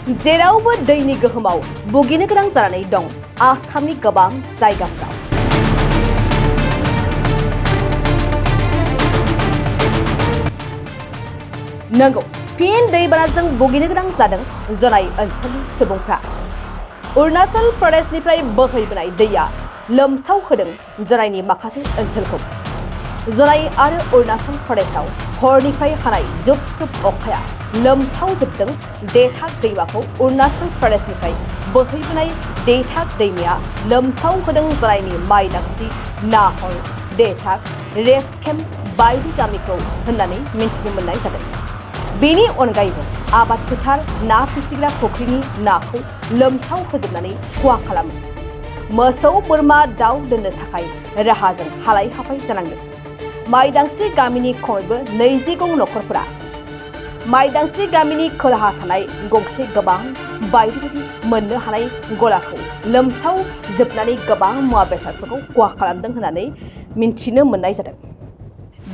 जेरावबो दैनि गोहोमाव भुगिनो गोनां जानानै दं आसामनि गोबां जायगाफोराव। नंगौ, फिन दैबानाजों भुगिनो गोनां जादों जनाई ओनसोलनि सुबुंफ्रा। अरुणाचल प्रदेशनिफ्राय बोहैबोनाय दैया लोमसावहोदों जनाईनि माखासे ओनसोलखौ। जनाई आरो अरुणाचल प्रदेशआव हरनिफ्राय हानाय जुब जुब अखाया लोमसावजोबदों देथाक दैमाखौ। अरुणाचल प्रदेशनिफ्राय बोहैबोनाय देथाक दैमाया लोमसावहोदों जनाईनि माइदांस्रि, नाहर, देथाक, रेसकेम बायदि गामिखौ होननानै मिन्थिनो मोननाय जादों। बेनि अनगायैबो आबाद फोथार, ना फिसिग्रा फुख्रिनि नाखौ लोमसावहोजोबनानै खहा खालामो। मोसौ, बोरमा, दाउ दोननो थाखाय राहाजों हालाय हाफाय जानांदों। माइदांस्रि गामिनि खमैबो 20 गं नखरफोरा माइदांस्रि गामिनि खोलाहा थानाय गंसे गोबां बायदि बायदि मोननो हानाय गलाखौ लोमसावजोबनानै गोबां मुवा बेसादफोरखौ खहा खालामदों होननानै मिन्थिनो मोननाय जादों।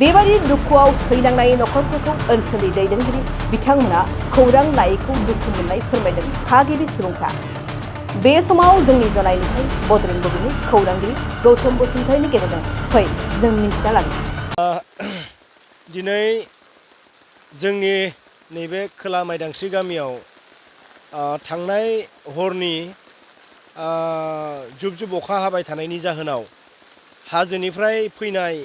बेबायदि दुखुआव सैनांनाय नखरफोरखौ ओनसोलनि दैदेनगिरि बिथांमोना खौरां लायैखौ दुखु मोननाय फोरमायदों थागिबि सुबुंफ्रा। बे समाव जोंनि जनाईनिफ्राय बड'लेण्ड बुब्लिनि खौरांगिरि गौतम बसुमतारीनि गेजेरजों फै जों मिन्थिना लानो। दिनै जोंनि नैबे खोला माइदांस्रि गामियाव थांनाय हरनि जुब जुब अखा हाबाय थानायनि जाहोनाव हाजोनिफ्राय फैनाय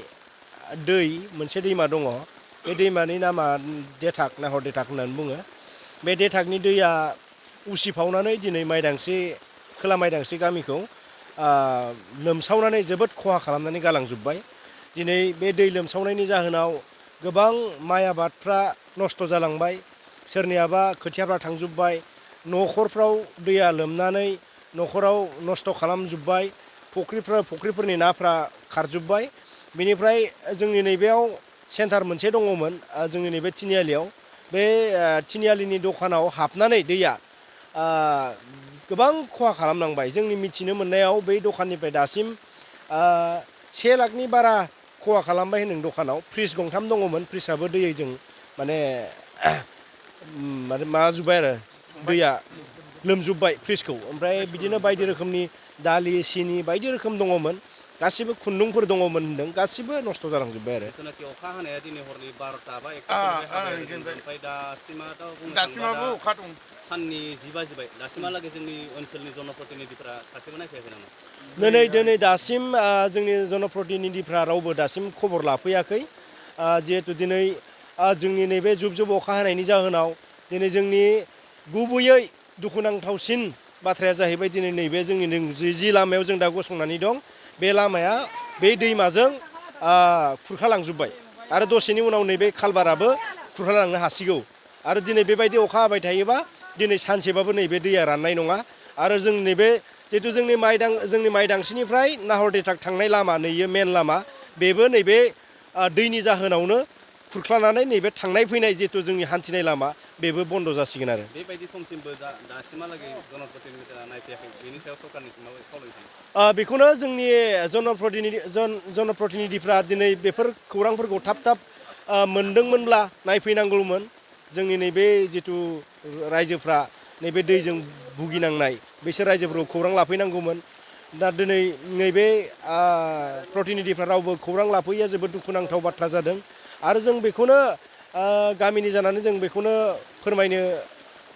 दै मोनसे दैमा दङ। बे दैमानि नामा देथाक, नाहर देथाक होननानै बुङो। बे देथाकनि दैया उसिफावनानै दिनै माइदांस्रि, खोला माइदांस्रि गामिखौ लोमसावनानै जोबोद खहा खालामनानै गालांजोब्बाय। दिनै बे दै लोमसावनायनि जाहोनाव गोबां माइ आबादफ्रा नस्थ' जालांबाय, सोरनियाबा खोथियाफ्रा थांजोब्बाय, न'खरफ्राव दैया लोमनानै न'खराव नस्थ' खालामजोब्बाय, फुख्रिफोरनि नाफ्रा खारजोब्बाय। बेनिफ्राय जोंनि नैबेयाव सेन्टार मोनसे दङमोन, जोंनि नैबे तिनिआलियाव। बे तिनिआलिनि दखानाव हाबनानै दैया गोबां खहा खालामलांबाय। जोंनि मिथिनो मोननायाव बै दखाननिफ्राय दासिम 1 लाखनि बारा खहा खालामबाय होनदों दखानाव। फ्रिज गंथाम दङमोन, फ्रिजआबो दैजों माने माबाजोब्बाय आरो दैया लोमजोब्बाय फ्रिजखौ। ओमफ्राय बिदिनो बायदि रोखोमनि दालि, सिनि बायदि रोखोम दङमोन, गासिबो खुन्दुंफोर दङमोन होनदों, गासिबो नस्थ' जालांजोब्बाय आरो। जिथुनाखि अखा हानाया दिनै हरनि 12टा बा 1टासोनिफ्राय हाबाय आरो ओमफ्राय दासिमाथ' बुंनो थाङोब्ला अखा दं। साननि 10 बाजिबाय, दासिमहालागै जोंनि ओनसोलनि जनप्रतिनिधिफोरा सासेबो नायफैयाखै नामा? दिनै दासिम जोंनि जनप्रतिनिधिफ्रा रावबो दासिम खबर लाफैयाखै। जिहेतु दिनै जोंनि नैबे जुब जुब अखा हानायनि जाहोनाव दिनै जोंनि गुबैयै दुखुनांथावसिन बाथ्राया जाहैबाय दिनै नैबे जोंनि जि लामायाव जों दा गसंनानै दं, बे लामाया बे दैमाजों खुरखालांजोब्बाय आरो दसेनि उनाव नैबे खालबाराबो खुरखालांनो हासिगौ। आरो दिनै बेबायदि अखा हाबाय थायोबा दिनै सानसेबाबो नैबे दैया राननाय नङा। आरो जों नैबे जिहेतु जोंनि माइदांस्रिनिफ्राय नाहर देथाक थांनाय लामा, नैयो मेन लामा, बेबो नैबे दैनि जाहोनावनो खुरख्लानानै नैबे थांनाय फैनाय जिहेतु जोंनि हान्थिनाय लामा, बेबो बन्द' जासिगोन आरो। बेबायदि समसिमबो दासिमहालागै जनप्रतिनिधिफोरा नायफैयाखै, बेनि सायाव सरकारनिसिम माबोरै खावलायनो सानो? बेखौनो जोंनि जनप्रतिनिधिफ्रा दिनै बेफोर खौरांफोरखौ थाब थाब मोनदोंमोनब्ला नायफैनांगौमोन। जोंनि नैबे जिथु रायजोफ्रा नैबे दैजों भुगिनांनाय, बिसोर रायजोफोरखौ खौरां लाफैनांगौमोन। दा दिनै नैबे प्रतिनिधिफ्रा रावबो खौरां लाफैया जोबोद दुखुनांथाव बाथ्रा जादों। आरो जों बेखौनो गामिनि जानानै जों बेखौनो फोरमायनो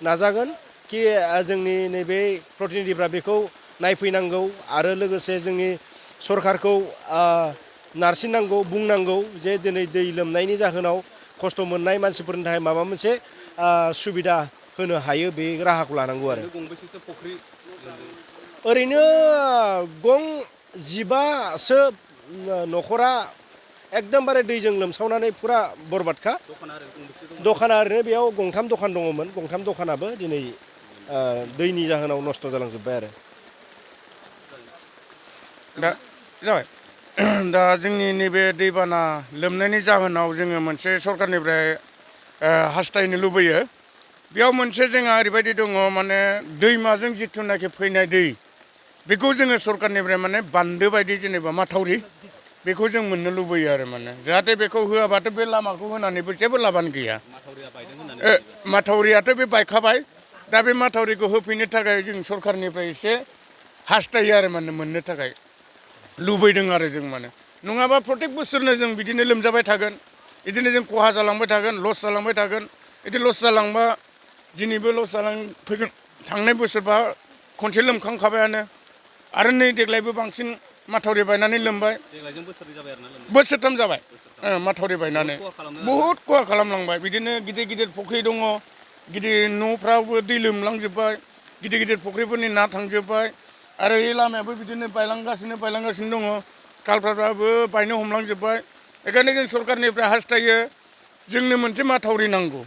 नाजागोन कि जोंनि नैबे प्रतिनिधिफ्रा बेखौ नायफैनांगौ आरो लोगोसे जोंनि सरकारखौ नारसिननांगौ, बुंनांगौ जे दिनै दै लोमनायनि जाहोनाव खस्थ' मोननाय मानसिफोरनि थाखाय माबा मोनसे सुबिदा होनो हायो, बे राहाखौ लानांगौ आरो। गंबेसेसो फुख्रि ओरैनो 15सो न'खरा एकदमबारे दैजों लोमसावनानै फुरा बरबादखा। दखाना ओरैनो बेयाव गंथाम दखान दङमोन, गंथाम दखानाबो दिनै दैनि जाहोनाव नस्थ' जालांजोब्बाय आरो। जाबाय। दा जोंनि नैबे दैबाना लोमनायनि जाहोनाव जोङो मोनसे सरकारनिफ्राय हास्थायनो लुबैयो। बेयाव मोनसे जोंहा ओरैबायदि दङ, माने दैमाजों जिथुनाखि फैनाय दै, बेखौ जोङो सरकारनिफ्राय माने बान्दो बायदि जेनेबा माथावरि, बेखौ जों मोननो लुबैयो आरो। माने जाहाथे बेखौ होआबाथ' बे लामाखौ होनानैबो जेबो लाबानो गैया। माथावरियाथ' बे बायखाबाय, दा बे माथावरिखौ होफैनो थाखाय जों सरखारनिफ्राय एसे हास्थायो आरो माने मोननो थाखाय लुबैदों आरो जों माने नङाबा प्रत्येक बोसोरनो जों बिदिनो लोमजाबाय थागोन बिदिनो जों खहा जालांबाय थागोन लस जालांबाय थागोन बिदि लस जालांबा दिनैबो लस फैगोन थांनाय बोसोरबा खनसे लोमखांखाबायानो आरो नै देग्लायबो बांसिन माथावरि बायनानै लोमबाय देग्लायजों बोसोरनै जाबाय आरो ना लोमनाया बोसोरथाम जाबाय माथावरि बायनानै बहुद खहा खालामलांबाय बिदिनो गिदिर गिदिर फुख्रि दङ गिदिर न'फ्रावबो दै लोमलांजोब्बाय गिदिर गिदिर फुख्रिफोरनि ना थांजोब्बाय आरो बे लामायाबो बिदिनो बायलांगासिनो दङ कालभार्टफ्राबो बायनो हमलांजोब्बाय बेखायनो जों सरखारनिफ्राय हास्थायो जोंनो मोनसे माथावरि नांगौ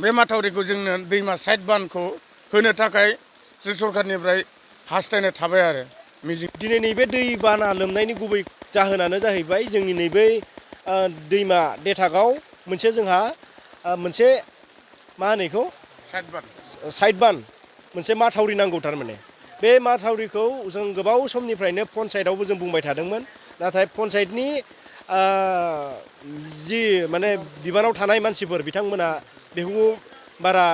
बे माथावरिखौ जोंनो दैमा साइड बानखौ होनो थाखाय जों सरखारनिफ्राय हास्थायनाय थाबाय आरो मिजिं दिनै नैबे दै बाना लोमनायनि गुबै जाहोनानो जाहैबाय जोंनि नैबे दैमा देथागाव मोनसे जोंहा मोनसे मा होनो बेखौ साइड बान मोनसे माथावरि नांगौ थारमाने बे माथावरिखौ जों गोबाव समनिफ्रायनो पन्सायतआवबो जों बुंबाय थादोंमोन नाथाय पन्सायतनि जि माने बिबानाव थानाय मानसिफोर बिथांमोना बेखौ बारा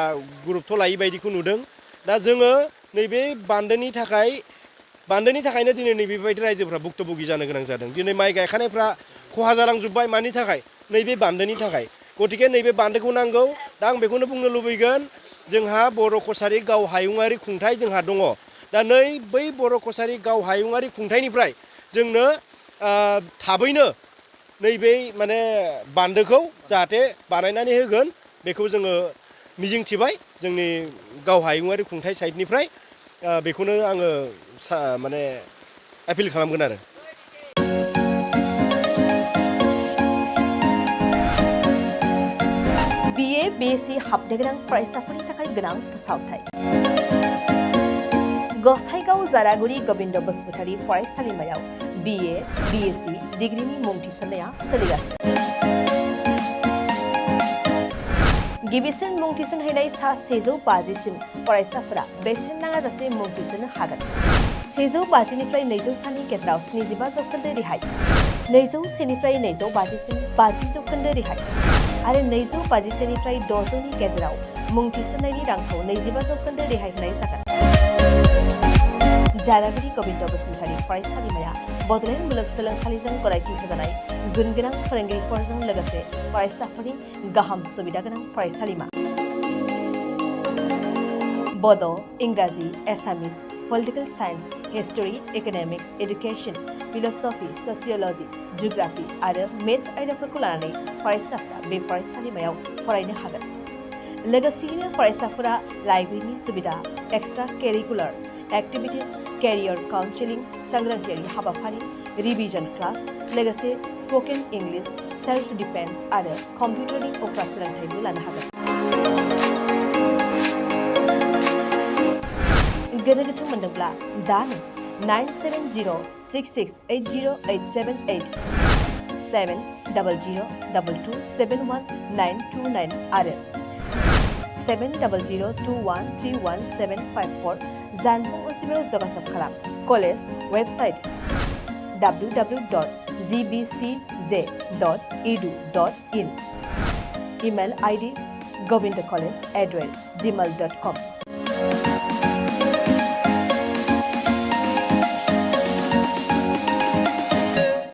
गुरुत्व लायै बायदिखौ नुदों दा जोङो नैबे बान्दोनि थाखायनो दिनै नैबेबायदि रायजोफ्रा भुक्तभुगि जानो गोनां जादों दिनै माइ गायखानायफ्रा खहा जालांजोब्बाय मानि थाखाय नैबे बान्दोनि थाखाय गतिके नैबे बान्दोखौ नांगौ दा आं बेखौनो बुंनो लुबैगोन जोंहा बर' कसारि गाव हायुङारि खुंथाइ जोंहा दङ दा बै बर' कसारि गाव हायुङारि खुंथाइनिफ्राय जोंनो थाबैनो नैबे माने बान्दोखौ जाहाथे बानायनानै होगोन बेखौ जोङो मिजिंथिबाय जोंनि गाव हायुङारि खुंथाइ साइडनिफ्राय बेखौनो आङो माने एपिल खालामगोन आरो BA BSc हाबनो गोनां फरायसाफोरनि थाखाय गोनां फोसावथाय गसाइगाव जारागुरि गोविन्द बसुमतारी फरायसालिमायाव BA BSc डिग्रीनि मुं थिसननाया सोलिगासिनो गिबिसिन मुं थिसनहैनाय सा 150 फरायसाफोरा बेसेन नाङाजासे मुं थिसननो हागोन 150 निफ्राय 200 साननि गेजेराव 75 जौखोन्दो रेहाय 201 निफ्राय 250 सिम 50 जौखोन्दो रेहाय आरो 250 निफ्राय 600 नि गेजेराव मुं थिसननायनि रांखौ 25 जौखोन्दो रेहाय होनाय जागोन जारागुरि गोविन्द बसुमतारी फरायसालिमाया बड'लेण्ड मुलुगसोलोंसालिजों गनायथि होजानाय गुनगोनां फोरोंगिरिफोरजों लोगोसे फरायसाफोरनि गाहाम सुबिदा गोनां फरायसालिमा बड' इंराजि Assamese political science history economics education philosophy sociology geography आरो मेथ्स आयदाफोरखौ लानानै फरायसाफोरा बे फरायसालिमायाव फरायनो हागोन लोगोसेयैनो फरायसाफोरा लाइब्रेरिनि सुबिदा extra curricular activities career counselling सांग्रांथियारि हाबाफारि रिविजन क्लास लोगोसे स्पोकन इंग्लिश सेल्फ डिफेन्स आरो कम्पिउटारनि उफ्रा सोलोंथायबो लानो हागोन गोनो गोथो मोनदोंब्ला दानो 9706680878 700227199 आरो 7002131754 जानबुं अनजिमायाव जगाजग खालाम college website www.gbcj.edu.in email ID govindcollege@gmail.com